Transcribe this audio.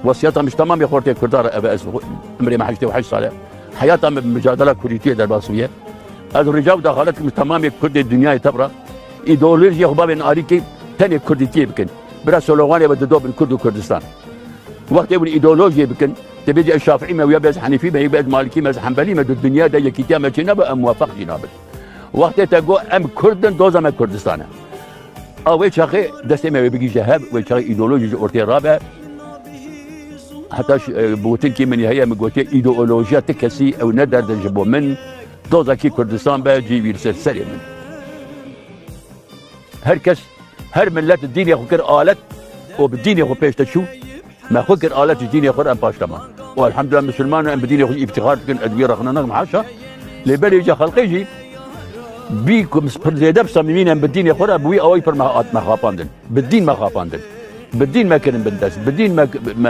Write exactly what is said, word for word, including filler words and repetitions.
Wesiyeta min ji temamê xortê Kurda re ev e, ez xwe, emrê me heştê û heşt sal e. Heyata min bi micadela Kurdîtiyê derbas bûye. Ez rica û dexalet dikim ji temamê Kurdê dinyayê tev re îdeolojiyê xwe bavên alîkî tenê Kurdîtiyê bikin. Bira sloganê ve didobin Kurd û Kurdistan. Wextê hûn îdeolojiyê bikin, tê bêjî ez Şafîî me, ya bê ez Henîfî me, ya bê ez Malîkî me, ez Hembelî me, di dinyayê de yekîtiya me çênabe, em muwefeq jî nabin. Wextê te got em Kurd in, doza me Kurdistan e. A wê çaxê destê me wê bigihîje hev, wê çaxê îdeolojî ji ortê rabe. Heta ş-, e, bi gotinkî min heye, min gotiye, îdeolojiya ti kesî ew ne derd in ji bo min, doza kî Kurdistan be, cî wî li ser serê min. Her kes, her millet dînê xwe kir alet û bi dînê xwe pêş de çû. Me xwe kir alet ji dînê xwe re, em paş de man. Û elhamdülillah misilman in, em bi dînê xwe îftixar dikin, ez wî rexne nakim, haşa. Lê belê ca xelqê jî bî ku pir zêde bi samîmî ne em bi dînê xwe re, bi wî awayî pir me hat me xapandin. Bi dîn me xapandin. Bi dîn me kirin bindest. Bi dîn me, me,